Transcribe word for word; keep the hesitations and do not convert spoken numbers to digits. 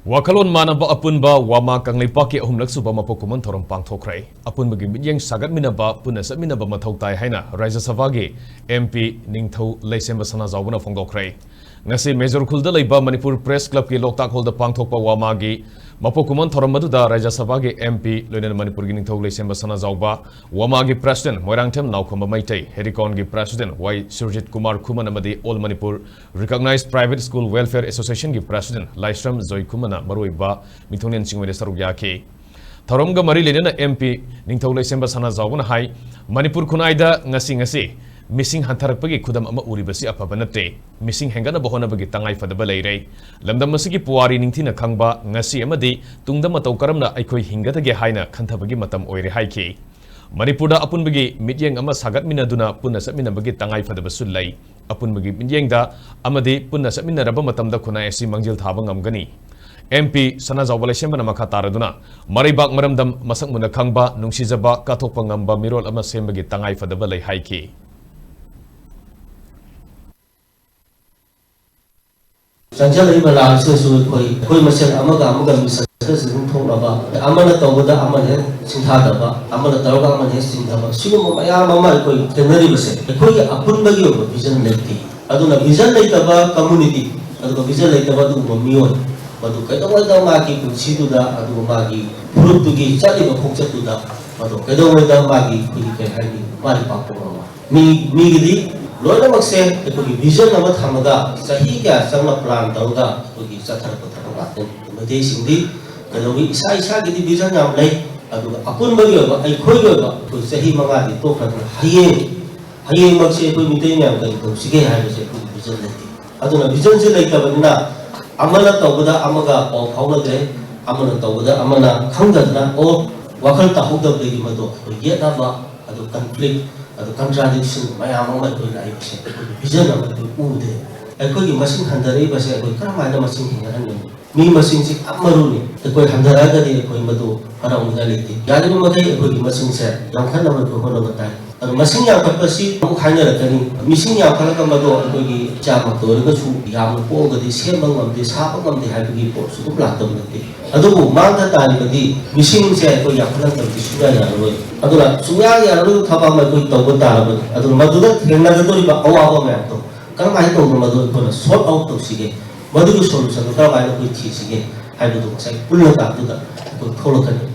ꯋꯥꯈꯜꯂꯣꯟ ꯃꯥꯟꯅꯕ ꯑꯄꯨꯟꯕ ꯋꯥꯃꯥ ꯀꯪꯂꯩꯄꯥꯛꯀꯤ ꯑꯍꯨꯝꯂꯛ ꯁꯨꯕ ꯃꯄꯣꯛ ꯀꯨꯝꯑꯣꯟ ꯊꯧꯔꯝ ꯄꯥꯡꯊꯣꯛꯈ꯭ꯔꯦ꯫ ꯑꯄꯨꯟꯕꯒꯤ ꯃꯤꯠꯌꯦꯡ ꯁꯥꯒꯠꯃꯤꯟꯅꯕ, ꯄꯨꯟꯅ ꯆꯠꯃꯤꯟꯅꯕ ꯃꯊꯧ ꯇꯥꯏ ꯍꯥꯏꯅ ꯔꯥꯖ꯭ꯌ ꯁꯚꯥꯒꯤ M P ꯅꯤꯡꯊꯧ ꯂꯩꯁꯦꯝꯕ ꯁꯅꯥꯖꯥꯎꯕꯅ ꯐꯣꯡꯗꯣꯛꯈ꯭ꯔꯦ꯫ ꯉꯁꯤ ꯃꯦꯖꯣꯔ ꯈꯨꯜꯗ ꯂꯩꯕ ꯃꯅꯤꯄꯨꯔ ꯄ꯭ꯔꯦꯁ ꯀ꯭ꯂꯕꯀꯤ ꯂꯣꯛꯇꯥꯛ ꯍꯣꯜꯗ ꯄꯥꯡꯊꯣꯛꯄ ꯋꯥꯃꯥꯒꯤ ꯃꯄꯣꯛ ꯀꯨꯝꯑꯣꯟ ꯊꯧꯔꯝ ꯑꯗꯨꯗ ꯔꯥꯖ꯭ꯌ ꯁꯚꯥꯒꯤ M P ꯂꯣꯏꯅꯅ ꯃꯅꯤꯄꯨꯔꯒꯤ ꯅꯤꯡꯊꯧ ꯂꯩꯁꯦꯝꯕ ꯁꯅꯥꯖꯥꯎꯕ, ꯋꯥꯃꯥꯒꯤ ꯄ꯭ꯔꯦꯁꯤꯗꯦꯟꯠ ꯃꯣꯏꯔꯥꯡꯊꯦꯝ ꯅꯥꯎꯈꯣꯝꯕ ꯃꯩꯇꯩ, ꯍꯦꯔꯤꯀꯣꯟꯒꯤ ꯄ꯭ꯔꯦꯁꯤꯗꯦꯟꯠ ꯋꯥꯏ ꯁꯨꯔꯖꯤꯠ ꯀꯨꯃꯥꯔ ꯈꯨꯃꯟ ꯑꯃꯗꯤ all Manipur recognized private school welfare ꯑꯦꯁꯣꯁꯤꯌꯦꯁꯟꯒꯤ ꯄ꯭ꯔꯦꯁꯤꯗꯦꯟꯠ ꯂꯥꯏꯁ꯭ꯔꯝ ꯖꯣꯏꯈꯨꯃꯟꯅ ꯃꯔꯨꯑꯣꯏꯕ ꯃꯤꯊꯨꯡꯂꯦꯟꯁꯤꯡ ꯑꯣꯏꯅ ꯁꯔꯨꯛ ꯌꯥꯈꯤ꯫ ꯊꯧꯔꯝꯒ ꯃꯔꯤ ꯂꯩꯅꯅ M P ꯅꯤꯡꯊꯧ ꯂꯩꯁꯦꯝꯕ ꯁꯅꯥꯖꯥꯎꯕꯅ ꯍꯥꯏ, ꯃꯅꯤꯄꯨꯔ ꯈꯨꯟꯅꯥꯏꯗ ꯉꯁꯤ ꯉꯁꯤ ꯃꯤꯁꯤꯡ ꯍꯟꯊꯔꯛꯄꯒꯤ ꯈꯨꯗꯝ ꯑꯃ ꯎꯔꯤꯕꯁꯤ ꯑꯐꯕ ꯅꯠꯇꯦ꯫ ꯃꯤꯁꯤꯡ ꯍꯦꯟꯒꯠꯅꯕ ꯍꯣꯠꯅꯕꯒꯤ ꯇꯉꯥꯏ ꯐꯗꯕ ꯂꯩꯔꯦ꯫ ꯂꯝꯗꯝ ꯑꯁꯤꯒꯤ ꯄꯨꯋꯥꯔꯤ ꯅꯤꯡꯊꯤꯅ ꯈꯪꯕ, ꯉꯁꯤ ꯑꯃꯗꯤ ꯇꯨꯡꯗ ꯃꯇꯧ ꯀꯔꯝꯅ ꯑꯩꯈꯣꯏ ꯍꯤꯡꯒꯗꯒꯦ ꯍꯥꯏꯅ ꯈꯟꯊꯕꯒꯤ ꯃꯇꯝ ꯑꯣꯏꯔꯦ ꯍꯥꯏꯈꯤ꯫ ꯃꯅꯤꯄꯨꯔꯗ ꯑꯄꯨꯟꯕꯒꯤ ꯃꯤꯠꯌꯦꯡ ꯑꯃ ꯁꯥꯒꯠꯃꯤꯟꯅꯗꯨꯅ ꯄꯨꯟꯅ ꯆꯠꯃꯤꯟꯅꯕꯒꯤ ꯇꯉꯥꯏ ꯐꯗꯕꯁꯨ ꯂꯩ꯫ ꯑꯄꯨꯟꯕꯒꯤ ꯃꯤꯠꯌꯦꯡꯗ ꯑꯃꯗꯤ ꯄꯨꯟꯅ ꯆꯠꯃꯤꯟꯅꯔꯕ ꯃꯇꯝꯗ ꯈꯨꯟꯅꯥꯏ ꯑꯁꯤ ꯃꯥꯡꯖꯤꯜ ꯊꯥꯕ ꯉꯝꯒꯅꯤ꯫ M P ꯁꯅꯥꯖꯥꯎꯕ ꯂꯩꯁꯦꯝꯕꯅ ꯃꯈꯥ ꯇꯥꯔꯗꯨꯅ ꯃꯔꯩꯕꯥꯛ ꯃꯔꯝꯗꯝ ꯃꯁꯛ ꯃꯨꯟꯅ ꯈꯪꯕ, ꯅꯨꯡꯁꯤꯖꯕ, ꯀꯠꯊꯣꯛꯄ ꯉꯝꯕ ꯃꯤꯔꯣꯜ ꯑꯃ ꯁꯦꯝꯕꯒꯤ ꯇꯉꯥꯏ ꯐꯗꯕ ꯂꯩ ꯍꯥꯏꯈꯤ꯫ ꯆꯪꯁꯤꯜꯂꯛꯏꯕ ꯂꯥꯟꯁꯤꯅꯁꯨ ꯑꯩꯈꯣꯏ, ꯑꯩꯈꯣꯏ ꯃꯁꯦꯜ ꯑꯃꯒ ꯑꯃꯒ misunderstanding ꯊꯣꯛꯅꯕ, ꯑꯃꯅ ꯇꯧꯕꯗ ꯑꯃꯅ ꯍꯦꯛ ꯁꯤꯡꯊꯥꯗꯕ, ꯑꯃꯅ ꯇꯧꯔꯒ ꯑꯃꯅ ꯍꯦꯛ ꯆꯤꯡꯊꯕ, ꯁꯤꯒꯨꯝꯕ ꯃꯌꯥꯝ ꯑꯃ ꯑꯩꯈꯣꯏ ꯊꯦꯡꯅꯔꯤꯕꯁꯦ ꯑꯩꯈꯣꯏꯒꯤ ꯑꯄꯨꯟꯕꯒꯤ ꯑꯣꯏꯕ vision ꯂꯩꯇꯦ꯫ ꯑꯗꯨꯅ vision ꯂꯩꯇꯕ community, ꯑꯗꯨꯒ vision ꯂꯩꯇꯕ ꯑꯗꯨꯒꯨꯝꯕ ꯃꯤꯑꯣꯏ, ꯃꯗꯨ ꯀꯩꯗꯧꯉꯩꯗ ꯃꯥꯒꯤ ꯄꯨꯟꯁꯤꯗꯨꯗ, ꯑꯗꯨꯒ ꯃꯥꯒꯤ ꯐꯨꯔꯨꯞꯇꯨꯒꯤ ꯆꯠꯂꯤꯕ ꯈꯣꯡꯆꯠꯇꯨꯗ, ꯃꯗꯨ ꯀꯩꯗꯧꯉꯩꯗ ꯃꯥꯒꯤ, ꯑꯩꯈꯣꯏꯒꯤ, ꯀꯩ ꯍꯥꯏꯅꯤ, ꯃꯥꯏ ꯄꯥꯛꯄ ꯉꯝꯃꯣꯏ꯫ ꯃꯤ, ꯃꯤꯒꯤꯗꯤ ꯂꯣꯏꯅꯃꯛꯁꯦ ꯑꯩꯈꯣꯏꯒꯤ vision ꯑꯃ ꯊꯝꯃꯒ ꯆꯍꯤ ꯀꯌꯥ ꯆꯪꯅ plan ꯇꯧꯔꯒ ꯑꯩꯈꯣꯏꯒꯤ ꯆꯠꯊꯔꯛꯄ ꯊꯕꯛ ꯉꯥꯛꯇꯅꯤ꯫ ꯃꯩꯇꯩꯁꯤꯡꯗꯤ ꯀꯩꯗꯧꯏ, ꯏꯁꯥ ꯏꯁꯥꯒꯤꯗꯤ vision ꯌꯥꯝ ꯂꯩ, ꯑꯗꯨꯒ ꯑꯄꯨꯟꯕꯒꯤ ꯑꯣꯏꯕ, ꯑꯩꯈꯣꯏꯒꯤ ꯑꯣꯏꯕ, ꯑꯩꯈꯣꯏ ꯆꯍꯤ ꯃꯉꯥꯗꯤ ꯇꯣꯛꯈ꯭ꯔꯗꯨꯅ ꯍꯌꯦꯡ, ꯍꯌꯦꯡꯃꯛꯁꯦ ꯑꯩꯈꯣꯏ ꯃꯤꯇꯩ ꯃꯌꯥꯝ ꯀꯔꯤ ꯇꯧꯁꯤꯒꯦ ꯍꯥꯏꯕꯁꯦ ꯑꯩꯈꯣꯏꯒꯤ vision ꯂꯩꯇꯦ꯫ ꯑꯗꯨꯅ visionꯁꯦ ꯂꯩꯇꯕꯅꯤꯅ ꯑꯃꯅ ꯇꯧꯕꯗ ꯑꯃꯒ ꯄꯥꯎ ꯐꯥꯎꯅꯗ꯭ꯔꯦ, ꯑꯃꯅ ꯇꯧꯕꯗ ꯑꯃꯅ ꯈꯪꯗꯗꯅ, ꯑꯣ, ꯋꯥꯈꯜ ꯇꯥꯍꯧꯗꯕꯗꯒꯤ ꯃꯗꯨ ꯑꯩꯈꯣꯏ ꯌꯦꯠꯅꯕ, ꯑꯗꯨ conflict, ꯑꯗꯨ contradiction ꯃꯌꯥꯝ ꯑꯃ ꯑꯩꯈꯣꯏ ꯂꯥꯛꯏꯕꯁꯦ ꯑꯩꯈꯣꯏꯒꯤ vision ꯑꯃ ꯑꯩꯈꯣꯏ ꯎꯗꯦ꯫ ꯑꯩꯈꯣꯏꯒꯤ ꯃꯁꯤꯡ ꯍꯟꯊꯔꯛꯏꯕꯁꯦ ꯑꯩꯈꯣꯏ ꯀꯔꯝꯍꯥꯏꯅ ꯃꯁꯤꯡ ꯍꯦꯟꯒꯠꯍꯟꯒꯅꯤ? ꯃꯤ ꯃꯁꯤꯡꯁꯤ ꯌꯥꯝ ꯃꯔꯨꯅꯤ꯫ ꯑꯩꯈꯣꯏ ꯍꯟꯊꯔꯛꯑꯒꯗꯤ ꯑꯩꯈꯣꯏ ꯃꯗꯨ ꯍꯔꯥꯎꯅꯤꯡꯉꯥꯏ ꯂꯩꯇꯦ꯫ ꯌꯥꯔꯤꯕ ꯃꯈꯩ ꯑꯩꯈꯣꯏꯒꯤ ꯃꯁꯤꯡꯁꯦ ꯌꯥꯝꯈꯠꯅꯕ ꯑꯩꯈꯣꯏ ꯍꯣꯠꯅꯕ ꯇꯥꯏ꯫ ꯑꯗꯣ ꯃꯁꯤꯡ ꯌꯥꯝꯈꯠꯄꯁꯤ ꯑꯃꯨꯛ ꯍꯥꯏꯅꯔꯛꯀꯅꯤ, ꯃꯤꯁꯤꯡ ꯌꯥꯝꯈꯠꯂꯒ ꯃꯗꯣ ꯑꯩꯈꯣꯏꯒꯤ ꯏꯆꯥꯃꯛꯇ ꯑꯣꯏꯔꯒꯁꯨ ꯌꯥꯝꯅ ꯄꯣꯛꯑꯒꯗꯤ ꯁꯦꯝꯕ ꯉꯝꯗꯦ, ꯁꯥꯕ ꯉꯝꯗꯦ ꯍꯥꯏꯕꯒꯤ ꯄꯣꯠꯁꯨ ꯑꯗꯨꯝ ꯂꯥꯛꯇꯕ ꯅꯠꯇꯦ꯫ ꯑꯗꯨꯕꯨ ꯃꯥꯡꯗ ꯇꯥꯔꯤꯕꯗꯤ ꯃꯤꯁꯤꯡꯁꯦ ꯑꯩꯈꯣꯏ ꯌꯥꯝꯈꯠꯂꯛꯇꯕꯗꯤ ꯁꯨꯡꯌꯥ ꯌꯥꯔꯔꯣꯏ꯫ ꯑꯗꯨꯅ ꯁꯨꯡꯌꯥ ꯌꯥꯔꯔꯣꯏꯕ ꯊꯕꯛ ꯑꯃ ꯑꯩꯈꯣꯏ ꯇꯧꯕ ꯇꯥꯔꯕꯅꯤ꯫ ꯑꯗꯨꯅ ꯃꯗꯨꯗ ꯊꯦꯡꯅꯒꯗꯧꯔꯤꯕ ꯑꯋꯥꯕ ꯃꯌꯥꯝꯗꯣ ꯀꯔꯝꯍꯥꯏꯅ ꯇꯧꯗꯅ ꯃꯗꯨ ꯑꯩꯈꯣꯏꯅ ꯁꯣꯔꯠ ꯑꯥꯎꯠ ꯇꯧꯁꯤꯒꯦ, ꯃꯗꯨꯒꯤ ꯁꯣꯂꯨꯁꯟꯗꯨ ꯀꯔꯝꯍꯥꯏꯅ ꯑꯩꯈꯣꯏ ꯊꯤꯁꯤꯒꯦ ꯍꯥꯏꯕꯗꯨ ꯉꯁꯥꯏ ꯄꯨꯜꯂꯀꯥꯟꯗꯨꯗ ꯑꯩꯈꯣꯏ ꯊꯣꯛꯂꯛꯀꯅꯤ꯫